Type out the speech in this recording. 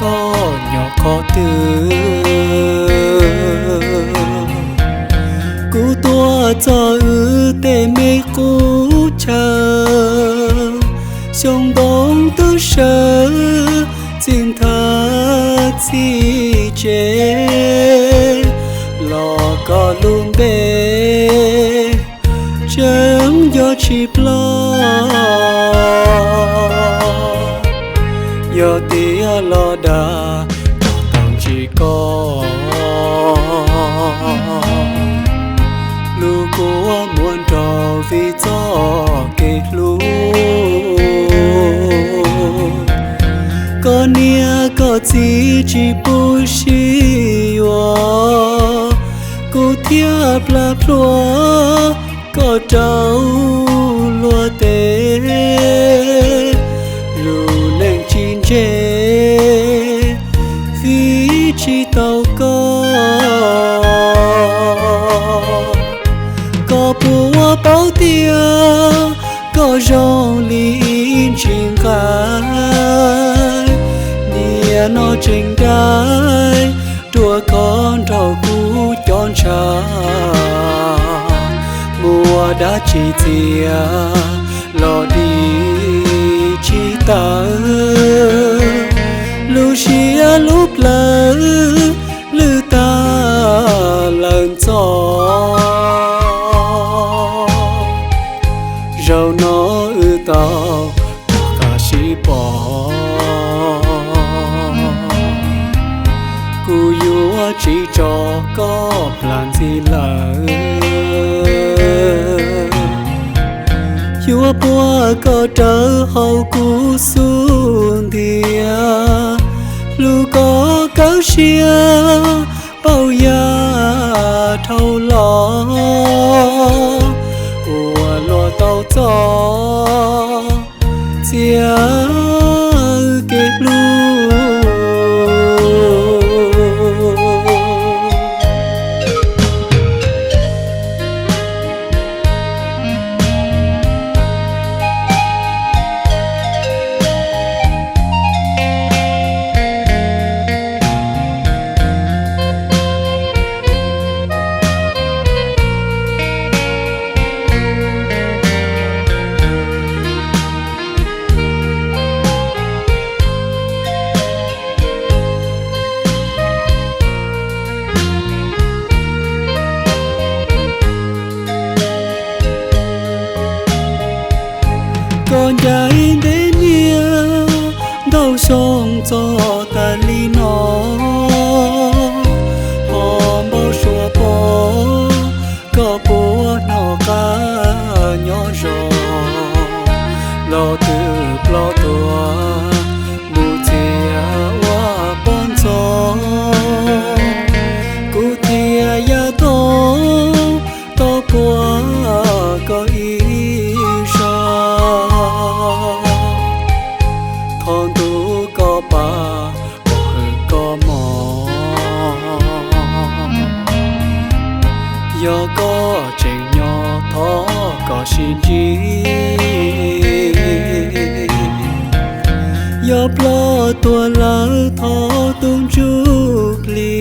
koj nyob qhov twg. Kuv tuaj txog wb tej me qub chaw, xyoo ntoo twb sawv txij nthav txhij tsev, los koj lub npe tseem nco tsis ploj. Yog tias los dag tau ntsis koj, lub kua muag nraug vim txoj kev hlub. Koj niam koj txiv tsis pub sib yuav, kuv thiaj plam plhuav koj rau luag teb. Lub neej tsis ntse vim tsis tau koj. Koj puas paub tias koj zoo li ntsis nqaij, niaj no tseem dai ruaj khov nrog kuv cov ntshav. Muaj dab tsi txias los dim tsis tawm, lub siab lub plawv lwj tag lawm ntxov. Zaum no wb tau qab sib pom, kuv yuav tsis tso koj plam ntxiv lawm. Yuav puag koj rawv hauv kuv xub ntiag, hlub koj kawg siab paub yam dhau los, uas luag tau txoj txiag kev hlub. Koj ncaim ntev niaj ntau xyoo txog tas li no, ho npau suav pom koj puas hnov qab nyob zoo, los twb ploj tuag mus txias ua poj ntxoog. Kuv thiaj yaj tau tau puag koj ib zaug, thov ntuj koj pab pov hwm koj mog. Yog koj tseem nyob thov koj sib ntsib, yog ploj tuag lawm thov tus ntsuj plig